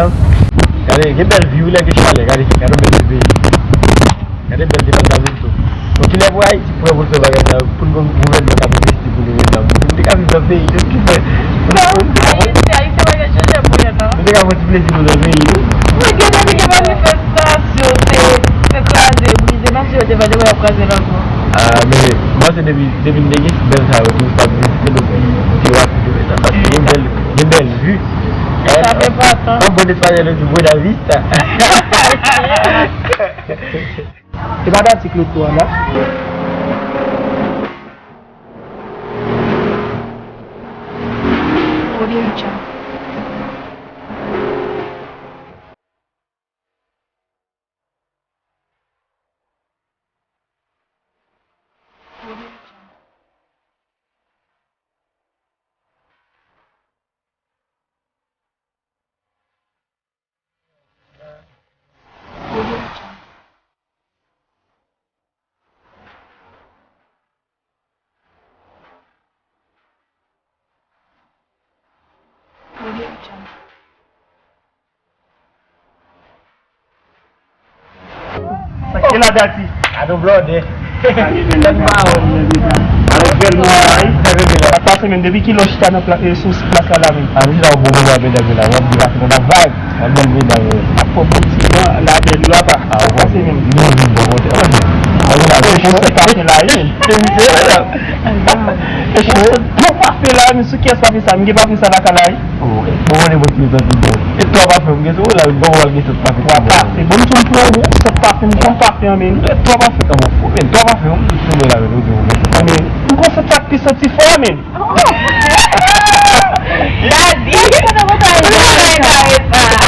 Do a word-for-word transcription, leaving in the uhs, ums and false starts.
Gade, gen bèl vi wi, lè gen chalè, gade, gade yon bèl peyi. Gade bèl depatman Bèlto. Bon, kilè pou Ayiti pran pou fè bagay sa yo, pou n gon gouvènman k ap envesti pou nou menm nan. Nou te ka viv nan peyi nou ki fè. Ayiti, Ayiti pa gen chanje pou yo, non. Nou te ka fè ti plezi nou nan peyi nou. Mwen gen depi gen manifestasyon, se, se kraze, brize, menm si yo te vle, yo kraze l ankò. Ah, men, mwen se depi, depi n te gen bèl sa yo, touris ap vizite nou peyi, se rapid, wi, sa, paske gen bèl, gen bèl vi. Sa fè patan. An bon espanyòl, yo di buena vista. Se pa dati Claude Tourana. Sa ki la dati? A nou blòdè. Tèt bawon. Avèk bèl moun la, wi. Sa pase menm, depi kilè w chita nan pla-, eh, sou plas la la menm? A nou chita yon bon moman, medam yo la. W ap di pase nan vag. An bèl medam yo. Ap fò bon ti van, la bèl yo apa. A, ou pase menm. Nou vin bon kote. Ou se kache la, wi. Se misye, medam. E chou. Bon pafen la, men sou kiyès pafen sa? M gen pafen sa lakay la, wi. Oh, bon, bon, bon, ti santi bon. E twò pafen, m gen sou la, bon, bon, gen sot pafen. Wa pafen. Bon, m tou m pran ou, sot pafen, m konn pafen an, men. E twò pafen, kòman fò, men, twò pafen, m tou sanble la, men, ou gen, ou gen sot pafen. Men, m pran sot sa k pi santi fò a, men. Daddy! Kote w ta ye? Kote w ta ye?